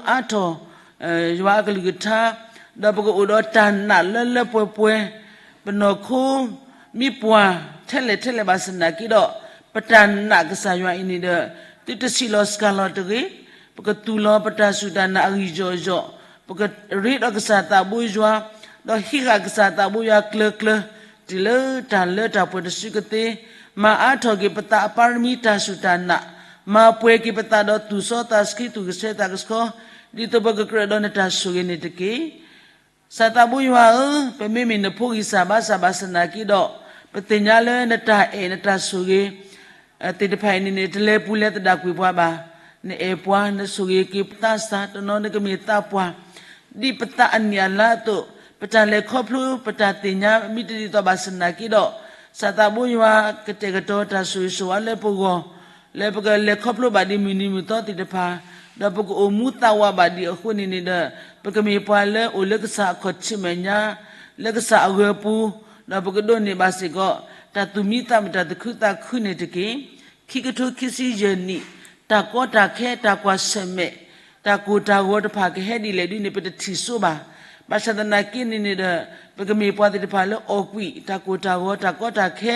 ပကမၤအါထီၣ် ယွၤအကလုၢ်ကထါ, ဒီးပကအိၣ်ဒီးတၢ်နာ်လၢလၢပှဲၤပှဲၤ, ပနီၢ်ခိမ့ၢ်ပှၢ်ထဲလဲၣ်ထဲလဲၣ်ဘၣ်ဆၣ်သနာ်က့ဒီး, ပတၢ်နာ်ကစၢ်ယွၤအံၤန့ၣ်ဒီး, သုတဆံးလီၤစှၤလီၤတဂ့ၤ. ပကသူၣ်လီၤပတၢ်စူၢ်တၢ်နာ်အဂံၢ်ယီၢ်ယီၢ်, ပကရ့ဒီးကစၢ်သးဘိယွၤ, ဒီးဟံးဃာ်ကစၢ်သးဘိယွၤကျၢၤကျၢၤ, တုၤလၢတၢ်လၢတၢ်ပှဲၤတစုကသ့, မၤအါထီၣ်က့ၤပသးအပါရမံတၢ်စူၢ်တၢ်နာ်, မၤပှဲၤက့ၤပသးဒီးသူၣ်စီသးဆှံ သူၣ်ကဆှီသးကဆှီ, ဒ်သိးပကကြၢးဒီးနတၢ်ဆိၣ်ဂ့ၤန့ၣ်တက့ၢ်. ကစၢ်သးဘိယွၤဧၢ, ပမ့မ့ၢ်နဖိဂံၢ်စၢ်ဘါစၢ်ဘၣ်ဆၣ်သနာ်က့ဒီး, ပသ့ၣ်ညါလၢနတၢ်အဲၣ်နတၢ်ဆိၣ်ဂ့ၤ သ့ၣ်တဖၣ်အံၤန့ၣ်န့ၣ် တလဲၤပူၤလဲၤသဒၣ်ကွံာ်ပှၤဘၣ်. နအဲၣ်ပှၤ, နဆိၣ်ဂ့ၤက့ၤပသးစၢ်, တနီၤနကမ့ၢ်သးပှၢ်, ဒ်ပသးအနံၣ်အလါအသိး, ပတၢ်လဲၤခီဖျိ ပတၢ်သ့ၣ်ညါမ့ၢ်တဒ်သိးဘၣ်ဆၣ်သနာ်က့ဒီး, ကစၢ်သးဘိယွၤကတဲာ်ကတီၤတၢ်ဆိၣ်ဂ့ၤဆိၣ်ဝါလၢပဂီၢ်, လၢပကလဲၤခီဖျိဘၣ်ဒ်မုၢ်နံၤမုၢ်သီသ့ၣ်တဖၣ်, ဒီးပကအိၣ်မူသးဝးဘၣ်ဒ်အဃိန့ၣ်န့ၣ်ဒီး, ပကမ့ၢ်ပှၤလၢအိၣ်လၢကစၢ်အခီၣ်ထံးမဲာ်ညါ, လၢကစၢ်အဂၢၤပူၤ, ဒီးပကဒိးန့ၢ်ဘၣ်စ့ၢ်ကီး တၢ်သူၣ်မံသးမုာ်တၢ်သူၣ်ခုသးခုန့ၣ်တက့ၢ်. ခံကထိခံဆံယဲၢ်နံၣ်, တၢ်ကီတၢ်ခဲ တၢ်ကွၢ်ဆၢၣ်မဲာ်, တၢ်ကိၢ်တၢ်ဂီၤတဖၣ်ကဟဲဒ်လဲၣ်ဒ်န့ၣ် ပတထံၣ်ဆိဘၣ်. ဘၣ်ဆၣ်သနာ်က့န့ၣ်န့ၣ်ဒီး, ပကမ့ၢ်ပှၤသ့ၣ်တဖၣ်လၢအီၣ်ကွံာ် တၢ်ကိၢ်တၢ်ဂီၤ တၢ်ကီတၢ်ခဲ,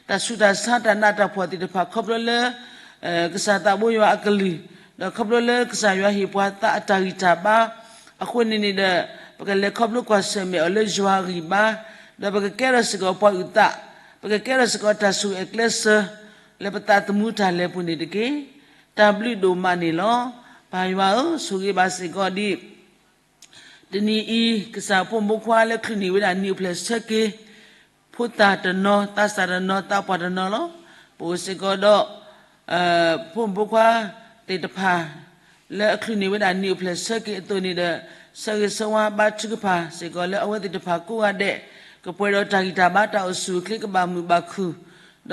တၢ်ဆူးတၢ်ဆါ တၢ်နးတၢ်ဖှီၣ်သ့ၣ်တဖၣ် ခီဖျိလၢ ကစၢ်သးဘိယွၤအကလုၢ်, ဒီးခီဖျိလၢကစၢ်ယွၤဟ့ၣ်ပှၤသးအတၢ်ဂံၢ်တၢ်ဘါ, အဃိန့ၣ်န့ၣ်ဒီး, ပကလဲၤခီဖျိကွၢ်ဆၢၣ်မဲာ်အီၤလၢယွၤအဂံၢ်ဘါ, ဒီးပကကဲထီၣ်စ့ၢ်ကီးပှၤအုၣ်သး, ပကကဲထီၣ်စ့ၢ်ကီးတၢ်ဆိၣ်ဂ့ၤအကျဲးစၢး, လၢပသးသမူတၢ်လဲၤပူၤန့ၣ်တက့ၢ်. တၢ်ဘျုးဒိၣ်မးန့ၣ်လီၤ. ပၢ်ယွၤဧၢ, ဆိၣ်ဂ့ၤဘၣ်စ့ၢ်ကီးဒ် တနံၤအံၤ, ကစၢ်ဖိမုၣ်ဖိခွါလၢချုးန့ၢ်ဝဲဒၣ်နံၣ်အိၣ်ဖျဲၣ်ဆၢက့ၤ, ဖိသၣ်တနီၤ, သးစၢ်တနီၤ, သးပှၢ်တနီၤလီၤ. ပအိၣ်စ့ၢ်ကီးဒီး ဖိမုၣ်ဖိခွါသ့ၣ်တဖၣ် လၢအချုးန့ၢ်ဝဲဒၣ်နံၣ်အိၣ်ဖျဲၣ်ဆၢက့ၤအသိးန့ၣ်ဒီး, ဆၢဂ့ၤဆၢဝါဘါထုကဖၣ်စ့ၢ်ကီးလၢအဝဲသ့ၣ်တဖၣ်ကိးဂၤဒဲး, ကပှဲၤဒီးတၢ်ဂံၢ်တၢ်ဘါ တၢ်အိၣ်ဆူၣ်အိၣ်ချ့ ကဘၣ်မုာ်ဘၣ်ခုၣ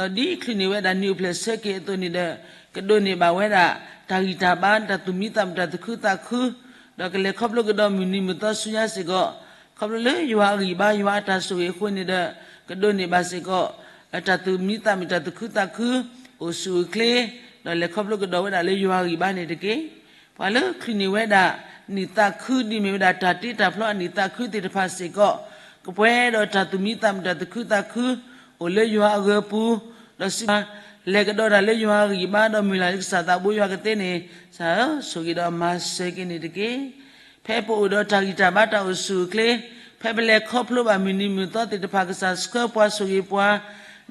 ်, ဒီးဒ်ချုးန့ၢ်ဝဲဒၣ်နံၣ်အိၣ်ဖျဲၣ်ဆၢက့ၤအသိးန့ၣ်ဒီး, ကဒိးန့ၢ်ဘၣ်ဝဲဒၣ် တၢ်ဂံၢ်တၢ်ဘါ တၢ်သူၣ်မံသးမုာ် တၢ်သူၣ်ခုသးခု, ဒီးကလဲၤခီဖျိကဒီးမုၢ်နံၤမုၢ်သီဆူညါစ့ၢ်ကီး, ခီဖျိလၢယွၤအဂံၢ်ဘါ ယွၤအတၢ်ဆိၣ်ဂ့ၤအဃိန့ၣ်ဒီး, ကဒိးန့ၢ်ဘၣ်စ့ၢ်ကီး တၢ်သူၣ်မံသးမုာ် တၢ်သူၣ်ခုသးခု, အိၣ်ဆူၣ်အိၣ်ချ့, ဒီးလဲၤခီဖျိကဒီးဝဲဒၣ်လၢယွၤအဂံၢ်ဘါန့ၣ်တက့ၢ်. ပှၤလၢချုးန့ၢ်ဝဲဒၣ် နံၣ်သးခုဒ်မ့ၢ်ဝဲဒၣ်တၢ်တ့တၢ်ဖျီအနံၣ်သးခုသ့ၣ်တဖၣ်စ့ၢ်ကီး, ကပှဲၤဒီးတၢ်သူၣ်မံသးမုာ် တၢ်သူၣ်ခုသးခု, အိၣ်လၢယွၤအဂၢၤပူၤ, ဒီးစံးဘၣ်, လဲၤကဒီးတၢ်လၢယွၤအဂံၢ်ဘါ ဒီးမုၢ်လၢ်လၢကစၢ်သးဘိယွၤကသ့န့ၣ်, ကစၢ်ဧၢ, ဆိၣ်ဂ့ၤဒီးမၤစၢၤက့ၤန့ၣ်တက့ၢ်. ဖဲပအိၣ်ဒီးတၢ်ဂံၢ်တၢ်ဘါ တၢ်အိၣ်ဆူၣ်အိၣ်ချ့, ဖဲပလဲၤခီဖျိဘၣ်မုၢ်နံၤမုၢ်သီသ့ၣ်တဖၣ် ကစၢ်ဆှၢပှၤဆိၣ်ဂ့ၤပှၤ,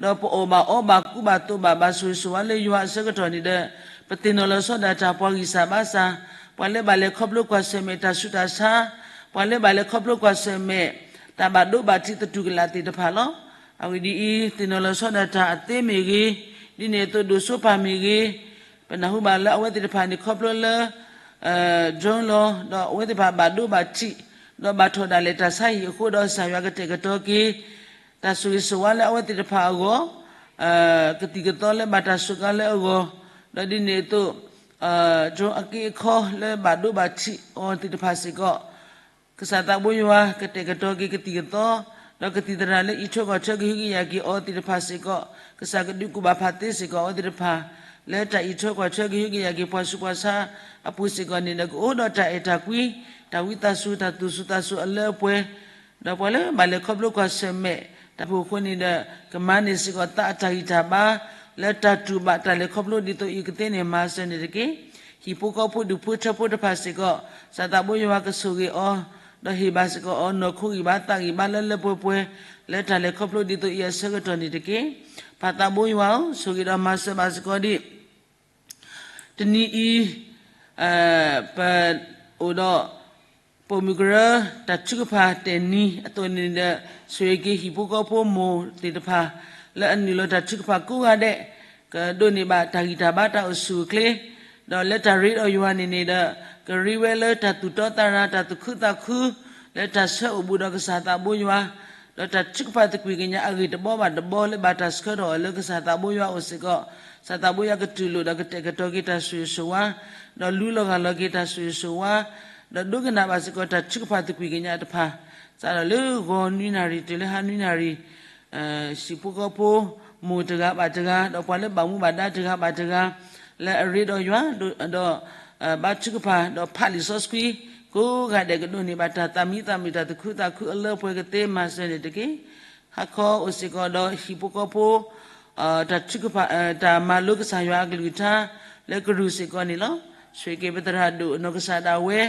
ဒီးပအီၣ်ဘၣ်အီဘၣ်ကူဘၣ်သိးဘၣ် ဘၣ်ဆိၣ်ဂ့ၤဆိၣ်ဝါလၢယွၤအဆၢကတီၢ်န့ၣ်ဒီး, ပသ့ၣ်နီၣ်လီၤဆီဒၣ်တၢ် ပှၤဂံၢ်စၢ်ဘါစၢ်, ပှၤလၢဘၣ်လဲၤခီဖျိကွၢ်ဆၢၣ်မဲာ်တၢ်ဆူးတၢ်ဆါ, ပှၤလၢဘၣ်လဲၤခီဖျိကွၢ်ဆၢၣ်မဲာ် တၢ်ဘၣ်ဒိဘၣ်ထံးသတူၢ်ကလာ်သ့ၣ်တဖၣ်လီၤ. အဂ့ၢ်ဒ်အံၤ, သ့ၣ်နီၣ်လီၤဆီဒၣ်တၢ်အသ့မ့ၢ်ဂ့ၤ, ဒ်န့ၣ်အသိးဒိၣ်စိပၢ်မ့ၢ်ဂ့ၤ, ပနၢ်ဟူဘၣ်လၢအဝဲသ့ၣ်တဖၣ်န့ၣ်ခီဖျိလၢ drone လီၤ, ဒီးအဝဲသ့ၣ်တဖၣ်ဘၣ်ဒိဘၣ်ထံး, ဒီးဘၣ်ထီၣ်ဒၣ်လဲာ်တၢ်ဆါဟံၣ်အဃိဒီး ကစၢ်ယွၤကတဲာ်ကတီၤက့ၤ တၢ်ဆိၣ်ဂ့ၤဆိၣ်ဝါလၢအဝဲသ့ၣ်တဖၣ်အဂီၢ်, ကသံၣ်ကသီလၢဘၣ်တၢ်စူးကါလၢအဂီၢ်, ဒီးဒ်န့ၣ်အသိး drone အက့အခီလၢဘၣ်ဒိဘၣ်ထံးအီၤသ့ၣ်တဖၣ်စ့ၢ်ကီး, ကစၢ်သးဘိယွၤကတဲာ်ကတီၤက့ၤကသံၣ်ကသီ, ဒီးကသံၣ်သရၣ်လၢအံးထွဲကွၢ်ထွဲကဟုကယာ်က့ၤအီၤသ့ၣ်တဖၣ်စ့ၢ်ကီး, ကစၢ်ကဒုးကူၣ်ဘၣ်ဖးသ့စ့ၢ်ကီးအဝဲသ့ၣ်တဖၣ်, လၢတၢ်အံးထွဲကွၢ်ထွဲကဟုကယာ်က့ၤပှၤဆူးပှၤဆါအပူၤစ့ၢ်ကီးန့ၣ်ဒီး ကအိၣ်ဒီးတၢ်အဲၣ်တၢ်ကွံ, တၢ်ဝံသးစူၤ တၢ်သူၣ်စူၤသးစူၤအလၢအပှဲၤ, ဒီးပှၤလၢဘၣ်လဲၤခီဖျိကွၢ်ဆၢၣ်မဲာ် တၢ်ဖုၣ်အဃိန့ၣ်ဒီး ကမၤန့ၢ်စ့ၢ်ကီးသးအတၢ်ဂံၢ်တၢ်ဘါ, လၢတၢ်တူၢ်ဘၣ်တၢ်လဲၤခီဖျိဒ်သိးအံၤကသ့န့ၣ် မၤစၢၤန့ၣ်တက့ၢ်. ဟံၣ်ဖိဃီဖိဒူၣ်ဖိထၢဖိတဖၣ်စ့ၢ်ကီး, ကစၢ်သးဘိယွၤကဆိၣ်ဂ့ၤအီၤ, ဒီးဟ့ၣ်ဘၣ်စ့ၢ်ကီးအီၤ နီၢ်ခိဂံၢ်ဘါသးဂံၢ်ဘါလၢလၢပှဲၤပှဲၤ, လၢတၢ်လဲၤခီဖျိဒ်သိးအံၤအဆၢကတီၢ်န့ၣ်တက့ၢ်. ပၢ်သးဘိယွၤဧၢ, ဆိၣ်ဂ့ၤဒီးမၤစၢၤဘၣ်စ့ၢ်ကီးဒ် တနံၤအံၤ ပအိၣ်ဒီး ပိာ်မုၣ်ကရၢ တၢ်ထုကဖၣ်တဲာ်နံၤအသိးန့ၣ်ဒီး ဆိၣ်ဂ့ၤက့ၤဟံၣ်ဖိဃီဖိမိၢ်သ့ၣ်တဖၣ် လၢအနုာ်လီၤတၢ်ထုကဖၣ်ကိးဂၤဒဲး ကဒိးန့ၢ်ဘၣ်တၢ်ဂံၢ်တၢ်ဘါတၢ်အိၣ်ဆူၣ်အိၣ်ချ့, ဒီးလၢတၢ်ရ့ဒီးယွၤန့ၣ်န့ၣ်ဒီး ကရ့ဝဲလၢတၢ်သူၣ်တီသးရၤ တၢ်သူၣ်ခုသးခု လၢတၢ်ဆၢအိၣ်ဘူးဒီးကစၢ်သးဘိယွၤ ဒီးတၢ်ထုကဖၣ်သကွံၢ်ကညးအဂ့ၢ်တဘီဘၣ်တဘီလၢဘၣ်တၢ်ဆှၢထီၣ်အီၤလၢကစၢ်သးဘိယွၤအအိၣ်စ့ၢ်ကီး, ကစၢ်သးဘိယွၤကတူၢ်လိာ်ဒီးကတဲာ်ကတီၤက့ၤတၢ်ဆိၣ်ဂ့ၤဆိၣ်ဝါ, ဒီးလူလီၤဂၢ်လီၤက့ၤတၢ်ဆိၣ်ဂ့ၤဆိၣ်ဝါ, ဒီးဒိကနၣ်ဘၣ်စ့ၢ်ကီးတၢ်ထုကဖၣ်သကွံၢ်ကညးတဖၣ်, စးထီၣ်လၢဂီၤနွံနၣ်ရံၣ် တုၤလၢဟါနွံနၣ်ရံၣ်, ဟံၣ်ဖိဃီဖိ မိၢ်တဂၤဘၣ်တဂၤ, ဒီးပှၤလၢဘၣ်မူဘၣ်ဒါတဂၤဘၣ်တဂၤ, လၢအရ့ဒီးယွၤ, ဒီး ဘါထုကဖၣ်ဒီးဖးလံာ်စီဆှံ ကိးဂၤဒဲးကဒိးန့ၢ်ဘၣ်တၢ်သးမံသးမုာ် တၢ်သူၣ်ခုသးခုအလၢအပှဲၤကသ့ မၤစၢၤန့ၣ်တက့ၢ်. ဟါခီအိၣ်စ့ၢ်ကီးဒီးဟံၣ်ဖိဃီဖိ တၢ်ထုကဖၣ် တၢ်မၤလိကစၢ်ယွၤအကလုၢ်ကထါ လၢကရူၢ်စ့ၢ်ကီးန့ၣ်လီၤ. ဆိၣ်ဂ့ၤက့ၤပသရၣ်ဒိၣ်နီၢ်ကစၢ်ဒၣ်ဝဲ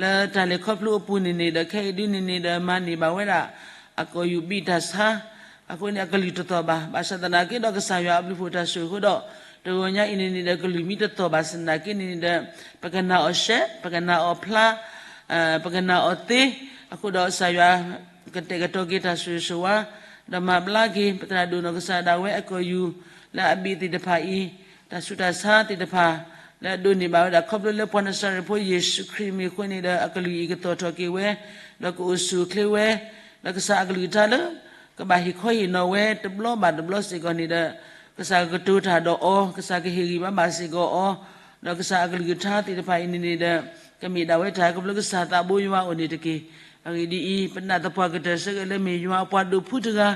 လၢတၢ်လဲၤခီဖျိအပူၤန့ၣ်န့ၣ်ဒီး ခဲအံၤဒ်န့ၣ်န့ၣ်ဒီး မၤန့ၢ်ဘၣ်ဝဲဒၣ် အကီၢ်ယူၢ်ဘံၣ်တၢ်ဆါ အဃိန့ၣ် အကလုၢ်တသီၣ်ဘၣ်. ဘၣ်ဆၣ်သနာ်က့ဒီး ကစၢ်ယွၤအဘျုးအဖှိၣ်တၢ်ဆိၣ်ဂ့ၤအဃိဒီး တဂီၤညါအံၤန့ၣ်န့ၣ်ဒီး ကလုၢ်မ့ၢ်တသီၣ်ဘၣ်ဆၣ်သနာ်က့န့ၣ်န့ၣ်ဒီး ပကနၣ်အီၤရှဲ ပကနၣ်အီၤဖျါ ပကနၣ်အီၤသ့ အဃိဒီးကစၢ်ယွၤ ကတဲာ်ကတီၤက့ၤတၢ်ဆိၣ်ဂ့ၤဆိၣ်ဝါ ဒီးမၤဘျါက့ၤ ပသရၣ်ဒိၣ်နီၢ်ကစၢ်ဒၣ်ဝဲအကီၢ်ယူၢ် လၢအဘံၣ်သ့ၣ်တဖၣ်အံၤ တၢ်ဆူးတၢ်ဆါသ့ၣ်တဖၣ် လၢအဒိးန့ၢ်ဘၣ်ဝဲဒၣ် ခီဖျိလၢပှၤနၤစၤရ့းဖိယ့ၣ်ၡူးခရံာ်မံၤအဃိန့ၣ်ဒီး အကလုၢ်အံၤကသီၣ်ထီၣ်က့ၤဝဲ ဒီးကအိၣ်ဆူၣ်အိၣ်ချ့ဝဲ ဒီးကစၢ်အကလုၢ်ကထါလၢ ကဘၣ်ဟ့ၣ်ခီဟ့ၣ်နီၤဝဲတဘျီဘၣ်တဘျီစ့ၢ်ကီးန့ၣ်ဒီး ကစၢ်ကကတိၤတၢ်ဒီးအီၤ ကစၢ်ကဟ့ၣ်ဂံၢ်ဘါဘၣ်စ့ၢ်ကီးအီၤ ဒီးကစၢ်အကလုၢ်ကထါသ့ၣ်တဖၣ်အံၤန့ၣ်န့ၣ်ဒီး ကမ့ၢ်ဒၣ်ဝဲတၢ်ခီဖျိကစၢ်သးဘိယွၤအအိၣ်န့ၣ်တက့ၢ်. အဂ့ၢ်ဒ်အံၤ ပနာ်သပှၢ်ကတၢၢ်ဆၢက့ၤလၢမ့ၢ်ယွၤအပှၤဒိးဖုတဂၤ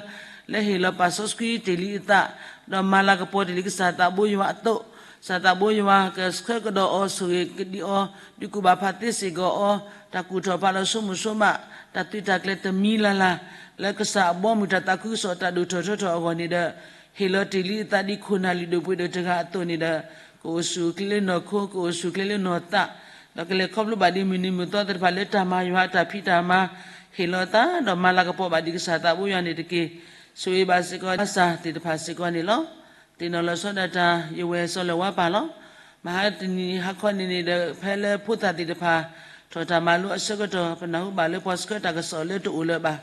လၢဟ့ၣ်လီၤပာ်စီဆှံတ့ၢ်လံအသး ဒီးမၤလၤကပီၤတ့ၢ်လံကစၢ်သးဘိယွၤအသိး ကစၢ်သးဘိယွၤကဆှၢကဒီးအီၤ ဆိၣ်ဂ့ၤကဒံးအီၤ ဒုးကူၣ်ဘၣ်ဖးသ့စ့ၢ်ကီးအီၤ တၢ်ကူၣ်ထီၣ်ဖးလီၤဆိကမိၣ်ဆိကမး တၢ်သုးတၢ်ကျဲၤတမံၤလၢ်လၢ် လၢကစၢ်အဘီအမုၢ်တၢ်သးခုကစီၣ်တၢ်ဒိၣ်ထီၣ်ထီထီၣ်အဂီၢ်န့ၣ်ဒီး ဟ့ၣ်လီၤတ့ၢ်လံအသးဒ်ခိၣ်နၢ်လုၢ်ဒိၣ်ပှ့ၤဒိၣ်တဂၤအသိးန့ၣ်ဒီး ကအိၣ်ဆူၣ်အိၣ်ချ့လၢနီၢ်ခိ ကအိၣ်ဆူၣ်အိၣ်ချ့လၢနီၢ်သး ဒီးကလဲၤခီဖျိဘၣ်ဒ်မုၢ်နံၤမုၢ်သီသ့ၣ်တဖၣ်လၢတၢ်မၤယွၤအတၢ်ဖံးတၢ်မၤ ဟ့ၣ်လီၤသး ဒီးမၤလၤကပီၤဘၣ်ဒ်ကစၢ်သးဘိယွၤန့ၣ်တက့ၢ်. ဆိၣ်ဂ့ၤဘၣ်စ့ၢ်ကီး ဘၣ်ဆၣ်သ့ၣ်တဖၣ်စ့ၢ်ကီးန့ၣ်လီၤ. သ့ၣ်နီၣ်လီၤဆီဒၣ်တၢ် ယဝဲၢ်စီၤလၢၤဝါပၢ်လီၤ. မဟါတနံၤဟါခီန့ၣ်န့ၣ်ဒီး ဖဲလၢဖိသၣ်သ့ၣ်တဖၣ် ထီၣ်တၢ်မၤလိအဆၢကတီၢ် ပနၢ်ဟူဘၣ်လၢပှၤဆှၢတၢ်ကစီၣ်လၢတအိၣ်လၢၤဘၣ်.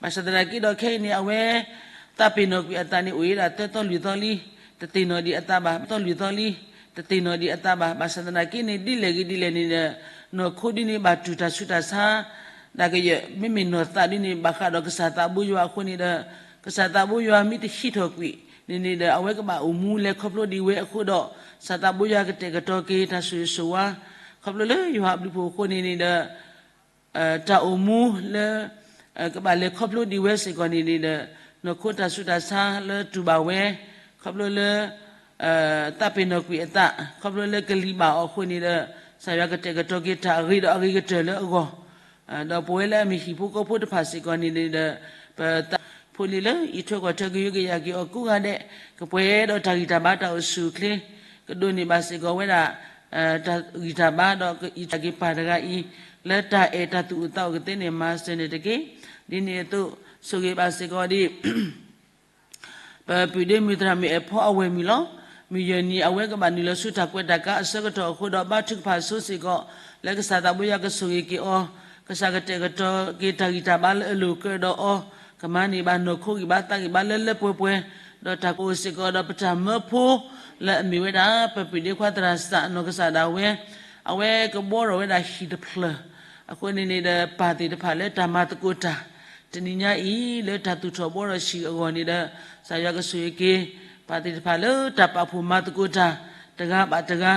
ဘၣ်ဆၣ်သနာ်က့ဒီးခဲအံၤန့ၣ် အဝဲ သးပ့ၤနီၣ်ကွံာ်အသးန့ၣ် အိၣ်ဝဲဒၣ်သၢသီလွံၢ်သီလံ, တသ့ၣ်နီၣ်ဒံးအသးဘၣ်, သၢသီလွံၢ်သီလံ, တသ့ၣ်နီၣ်ဒံးအသးဘၣ်. ဘၣ်ဆၣ်သနာ်က့န့ၣ် ဒ်လဲၣ်ဂ့ၤဒ်လဲၣ်န့ၣ်ဒီး နီၢ်ခိဒ်န့ၣ် ဘၣ်တူၢ်တၢ်ဆူးတၢ်ဆါ ဒၣ်ကယဲၢ် မ့မ့ၢ်နီၢ်သးဒ်န့ၣ် ဘၣ်ဃးဒီးကစၢ်သးဘိယွၤအဃိန့ၣ်ဒီး ကစၢ်သးဘိယွၤမ့ၢ်တဟံးထီၣ်ကွံာ်န့ၣ်န့ၣ်ဒီး အဝဲကဘၣ်အိၣ်မူလဲၤခီဖျိဒံးဝဲအဃိဒီး ကစၢ်သးဘိယွၤကတဲာ်ကတီၤက့ၤတၢ်ဆိၣ်ဂ့ၤဆိၣ်ဝါ ခီဖျိလၢယွၤအဘျုးအဖှိၣ်အဃိန့ၣ်န့ၣ်ဒီး တၢ်အိၣ်မူလၢ ကဘၣ်လဲၤခီဖျိဒံးဝဲစ့ၢ်ကီးန့ၣ်န့ၣ်ဒီး နီၢ်ခိတၢ်ဆူးတၢ်ဆါလၢတူၢ်ဘၣ်ဝဲ ခီဖျိလၢ သးပ့ၤနီၣ်ကွံာ်အသး ခီဖျိလၢကလံၤဘၣ်အီၤအဃိန့ၣ်ဒီး ကစၢ်ယွၤကတဲာ်ကတီၤက့ၤတၢ်အဂ့ၤဒီးအဂ့ၤကတၢၢ်လၢအဂီၢ် ဒီးပဝဲလၢအမ့ၢ်ဟံၣ်ဖိဃီဖိတဖၣ်စ့ၢ်ကီးန့ၣ်န့ၣ်ဒီး ပသးဖိလံၤလၢအံးထွဲကွၢ်ထွဲ ကယုကယၤက့ၤအီၤကိးဂၤဒဲး ကပှဲၤဒီးတၢ်ဂံၢ်တၢ်ဘါတၢ်အိၣ်ဆူၣ်အိၣ်ချ့ ကဒိးန့ၢ်ဘၣ်စ့ၢ်ကီးဝဲဒၣ် တၢ်ဂံၢ်တၢ်ဘါဒီးကအံးထွဲက့ၤပၢ်တဂၤအံၤ လၢတၢ်အဲၣ်တၢ်သူၣ်အိၣ်သးအိၣ်ကသ့န့ၣ် မၤစၢၤန့ၣ်တက့ၢ်. ဒ်န့ၣ်အသိး ဆိၣ်ဂ့ၤဘၣ်စ့ၢ်ကီးဒ် ပပုၢ်ဒ့မုၣ်သရၣ်မုၣ်အဲၣ်ဖီအဝဲၢ်မုၣ်လီၤ. မုၢ်ယဲၢ်နံၤအဝဲကဘၣ်နုာ်လီၤဆူတၢ်ကွဲးတၢ်ကါအဆၢကတီၢ်အဃိဒီး ဘါထုကဖၣ်ဆိစ့ၢ်ကီး လၢကစၢ်သးဘိယွၤကဆိၣ်ဂ့ၤက့ၤအီၤ, ကစၢ်ကတဲာ်ကတီၤက့ၤတၢ်ဂံၢ်တၢ်ဘါလၢအလိၤကဒီးအီၤ, ကမၤန့ၢ်ဘၣ်နီၢ်ခိဂံၢ်ဘါသးဂံၢ်ဘါလၢလၢပှဲၤပှဲၤ, ဒီးတၢ်ကအိၣ်စ့ၢ်ကီးဒီးပတၢ်မၢဖိ လၢအမ့ၢ်ဝဲဒၣ် ပပုၢ်ဒ့ခွါသရၣ်စၢ်နီၢ်ကစၢ်ဒၣ်ဝဲ, အဝဲကဘှီထီၣ်ဝဲဒၣ်ဟံၣ်တဖျၢၣ် အဃိန့ၣ်န့ၣ်ဒီး ပၢ်သ့ၣ်တဖၣ်လၢတၢ်မၤသကိးတၢ် တနံၤညါအံၤ လၢတၢ်သူၣ်ထီၣ်ဘှီထီၣ်ဆံးအဂီၢ်န့ၣ်ဒီး ကစၢ်ယွၤကဆိၣ်ဂ့ၤက့ၤ ပၢ်သ့ၣ်တဖၣ်လၢတၢ်ပာ်ဖှိၣ်မၤသကိးတၢ် တဂၤဘၣ်တဂၤ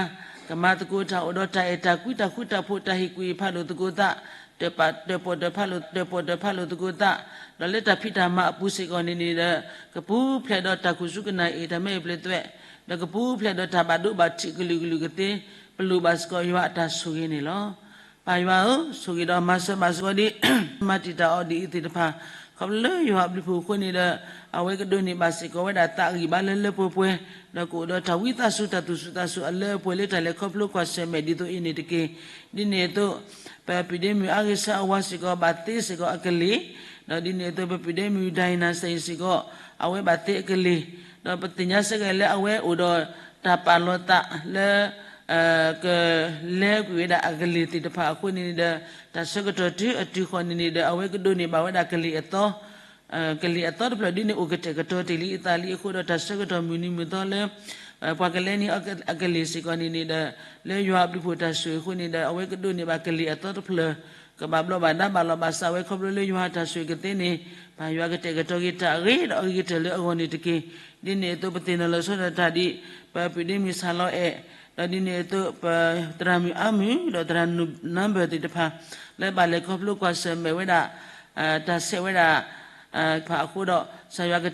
ကမၤသကိးတၢ်အိၣ်ဒီးတၢ်အဲၣ်တၢ်ကွံတၢ်ဃူတၢ်ဖိး တၢ်ဟ့ၣ်ကူၣ်ဟ့ၣ်ဖးလိာ်သကိးသး တၢၣ်ပာ်တၢၣ်ပီၣ်တၢၣ်ဖးလိာ် တၢၣ်ပီၣ်တၢၣ်ဖးလိာ်သကိးသး ဒီးလၢတၢ်ဖံးတၢ်မၤအပူၤစ့ၢ်ကီးန့ၣ်န့ၣ်ဒီး ကပူၤဖျဲးဒီးတၢ်ကူၣ်စူၣ်ကနၣ်အ့ၣ် တၢ်မ့ၢ်အပျ့ၤသွဲး ဒီးကပူၤဖျဲးဒီးတၢ်ဘၣ်ဒိဘၣ်ထံးကလုာ်ကလုာ်ကသ့ ပလိၣ်ဘၣ်စ့ၢ်ကီးယွၤအတၢ်ဆိၣ်ဂ့ၤန့ၣ်လီၤ. ပၢ်ယွၤဧၢ, ဆိၣ်ဂ့ၤဒီးမၤစၢၤဘၣ်စ့ၢ်ကီးဒ် မၤတံာ်တာ်အီၤဒ်အံၤသ့ၣ်တဖၣ် ခီဖျိလၢယွၤအဘျုးအဖှိၣ်အဃိန့ၣ်ဒီး အဝဲကဒိးန့ၢ်ဘၣ်စ့ၢ်ကီးဝဲဒၣ်သးဂံၢ်ဘါလၢလၢပှဲၤပှဲၤ ဒီးကအိၣ်ဒီးတၢ်ဝံသးစူၤတၢ်သူၣ်စူၤသးစူၤအလၢအပှဲၤလၢတၢ်လဲၤခီဖျိကွၢ်ဆၢၣ်မဲာ်ဒ်သိးအံၤန့ၣ်တက့ၢ်. ဒ်န့ၣ်အသိး ပပုၢ်ဒ့မုၣ်အါဂ့ၤဆါအဝါစ့ၢ်ကီး ဘၣ်သ့စ့ၢ်ကီးအကလံၤ ဒီးဒ်န့ၣ်အသိး ပပုၢ်ဒ့မုၣ် ဒိၣ်နၢ်စံၣ် စ့ၢ်ကီး အဝဲဘၣ်သ့အကလံၤ ဒီးပသ့ၣ်ညါစ့ၢ်ကီးလၢအဝဲအိၣ်ဒီးတၢ်ပာ်လီၤသးလၢ ကလဲကွံာ်ဝဲဒၣ်အကလံၤသ့ၣ်တဖၣ်အဃိန့ၣ်န့ၣ်ဒီး တၢ်ဆၢကတီၢ်တုၤအတုၤဃီန့ၣ်န့ၣ်ဒီး အဝဲကဒိးန့ၢ်ဘၣ်ဝဲဒၣ်ကလံၤအသီ ကလံၤအသီတဖျၢၣ်ဒ်န့ၣ် အိၣ်ကတဲာ်ကတီၤတ့ၢ်လံအသးလံအဃိဒီး တၢ်ဆၢကတီၢ်မုၢ်နံၤမုၢ်သီလၢ ပှၤကလဲန့ၢ်အကလံၤစ့ၢ်ကီးန့ၣ်န့ၣ်ဒီး လၢယွၤအဘျုးအဖှိၣ်တၢ်ဆိၣ်ဂ့ၤအဃိန့ၣ်ဒီး အဝဲကဒိးန့ၢ်ဘၣ်ကလံၤအသီတဖျၢၣ် ကဘၣ်ဘျီးဘၣ်ဒါဘၣ်လီၤဘၣ်စးဝဲခီဖျိလၢယွၤတၢ်ဆိၣ်ဂ့ၤကသ့န့ၣ် ပၢ်ယွၤကတဲာ်ကတီၤက့ၤတၢ်အဂ့ၤဒီးအဂ့ၤကတၢၢ်လၢအဂီၢ်န့ၣ်တက့ၢ်. ဒ်န့ၣ်အသိးပသ့ၣ်နီၣ်လီၤဆီဒၣ်တၢ်ဒ် ပပုၢ်ဒ့မုၣ်ဆၣ်လီၤအဲၣ် ဒီးဒ်န့ၣ်အသိး ပသရၣ်မုၣ်အါမုၢ် ဒီးသရၣ်နၢဘၢၣ်သ့ၣ်တဖၣ် လၢဘၣ်လဲၤခီဖျိကွၢ်ဆၢၣ်မဲာ်ဝဲဒၣ် တၢ်ဆဲးဝဲဒၣ် ဖၣ်အဃိဒီး ကစၢ်ယွၤက